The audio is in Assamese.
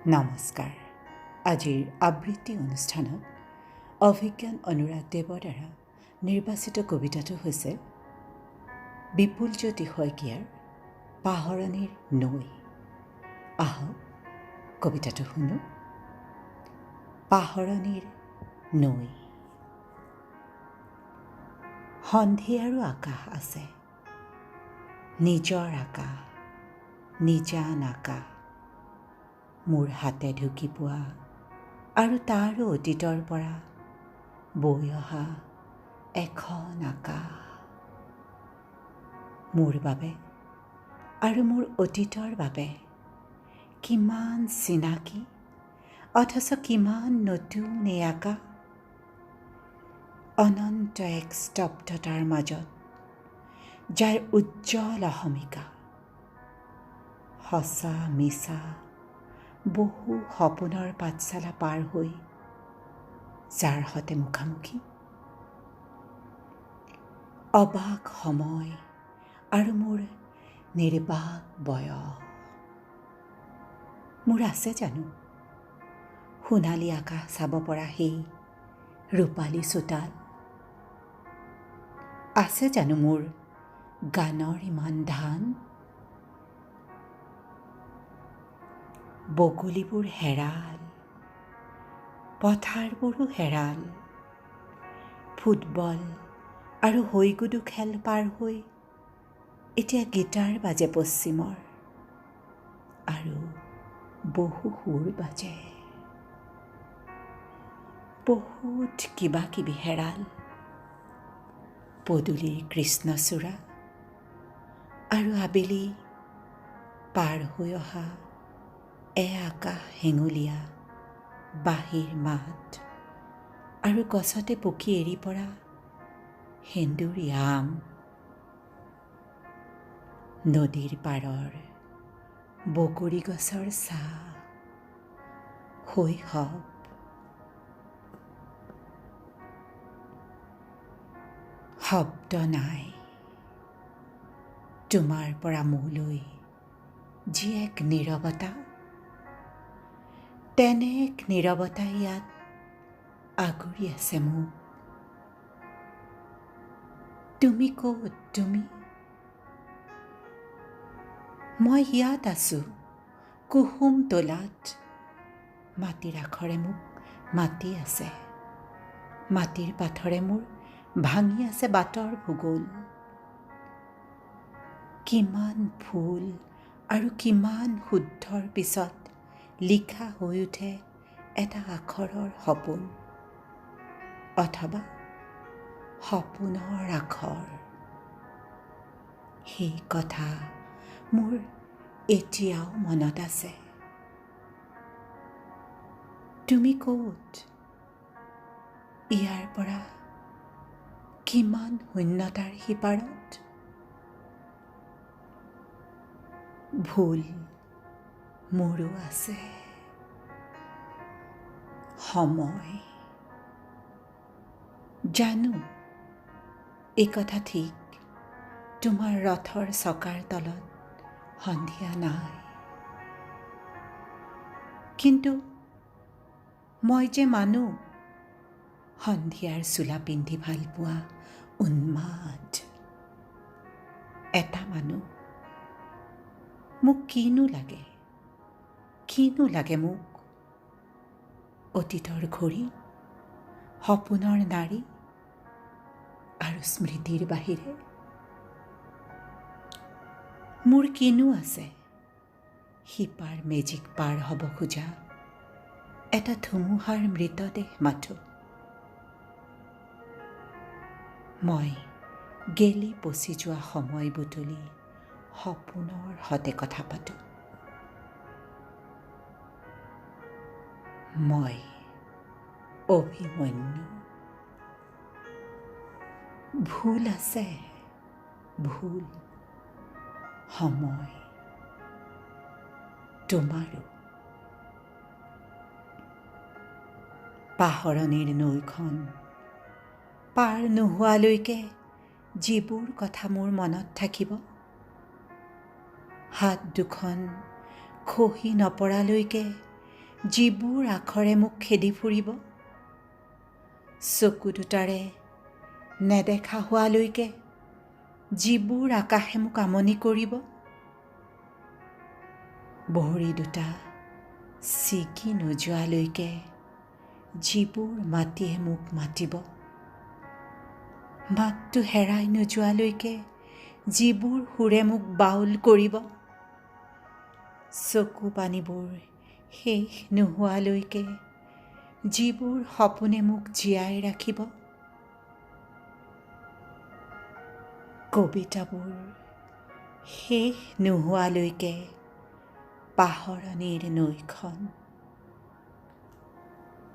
নমস্কাৰ। আজিৰ আবৃত্তি অনুষ্ঠানত অভিজ্ঞান অনুৰাগ দেৱৰ দ্বাৰা নিৰ্বাচিত কবিতাটো হৈছে বিপুল জ্যোতি শইকীয়াৰ পাহৰণিৰ নৈ। আহক কবিতাটো শুনো। পাহৰণিৰ নৈ। সন্ধিয়াৰো আকাশ আছে, নিজৰ আকাশ, নিজান আকাশ, মোৰ হাতে ঢুকি পোৱা আৰু তাৰো অতীতৰ পৰা বৈ অহা এখন আকাশ। মোৰ বাবে আৰু মোৰ অতীতৰ বাবে কিমান চিনাকি অথচ কিমান নতুন এই আকাশ। অনন্ত এক স্তব্ধতাৰ মাজত যাৰ উজ্জ্বল অহমিকা, সঁচা মিছা বহু সপোনৰ পাঠশালা পাৰ হৈ যাৰ সতে মুখামুখি। অবাক সময় আৰু মোৰ নিৰ্বাক বয়স। মোৰ আছে জানো সোণালী আকাশ চাব পৰা সেই ৰূপালী চোতাল? আছে জানো মোৰ গানৰ ইমান ধান? বগলীবোৰ হেৰাল, পথাৰবোৰো হেৰাল, ফুটবল আৰু হৈগুডু খেল পাৰ হৈ এতিয়া গীটাৰ বাজে পশ্চিমৰ আৰু বহু সুৰ বাজে। বহুত কিবা কিবি হেৰাল, পদূলিৰ কৃষ্ণচূড়া আৰু আবেলি পাৰ হৈ অহা এ আকাশ হেঙুলীয়া বাঁহীৰ মাত আৰু গছতে পকি এৰি পৰা সেন্দুৰী আম। নদীৰ পাৰৰ বগৰী গছৰ ছাঁ, শৈশৱ। শব্দ নাই তোমাৰ পৰা মোলৈ যি এক নীৰৱতা, তেনে এক নীৰৱতা ইয়াত আগুৰি আছে মোক। তুমি ক'ত? তুমি? মই ইয়াত আছোঁ, কুসুম তোলাত। মাটিৰ আখৰে মোক মাতি আছে, মাটিৰ পাথৰে মোৰ ভাঙি আছে বাটৰ ভূগোল। কিমান ভুল আৰু কিমান শুদ্ধৰ পিছত লিখা হৈ উঠে এটা আখৰৰ সপোন অথবা সপোনৰ আখৰ। সেই কথা মোৰ এতিয়াও মনত আছে। তুমি ক'ত? ইয়াৰ পৰা কিমান শূন্যতাৰ সিপাৰত? ভুল মোৰো আছে, সময়। জানো এই কথা ঠিক, তোমাৰ ৰথৰ চকাৰ তলত সন্ধিয়া নাই। কিন্তু মই যে মানুহ, সন্ধিয়াৰ চোলা পিন্ধি ভাল পোৱা উন্মাদ এটা মানুহ। মোক কিনো লাগে, কিনো লাগে মোক? অতীতৰ ঘড়ী, সপোনৰ নাৰী আৰু স্মৃতিৰ বাহিৰে মোৰ কিনো আছে? শিপাৰ মেজিক পাৰ হ'ব খোজা এটা ধুমুহাৰ মৃতদেহ মাথো। মই গেলি পচি যোৱা সময় বুটলি সপোনৰ সতে কথা পাতোঁ। মই অভিমন্যু। ভুল আছে, ভুল সময় তোমাৰো। পাহৰণিৰ নৈখন পাৰ নোহোৱালৈকে যিবোৰ কথা মোৰ মনত থাকিব, হাত দুখন খহি নপৰালৈকে যিবোৰ আখৰে মোক খেদি ফুৰিব, চকু দুটাৰে নেদেখা হোৱালৈকে যিবোৰ আকাশে মোক আমনি কৰিব, ভৰি দুটা ছিগি নোযোৱালৈকে যিবোৰ মাটিয়ে মোক মাতিব, মাতটো হেৰাই নোযোৱালৈকে যিবোৰ সুৰে মোক বাউল কৰিব, চকু পানীবোৰ শেষ নোহোৱালৈকে যিবোৰ সপোনে মোক জীয়াই ৰাখিব, কবিতাবোৰ শেষ নোহোৱালৈকে পাহৰণিৰ নৈখন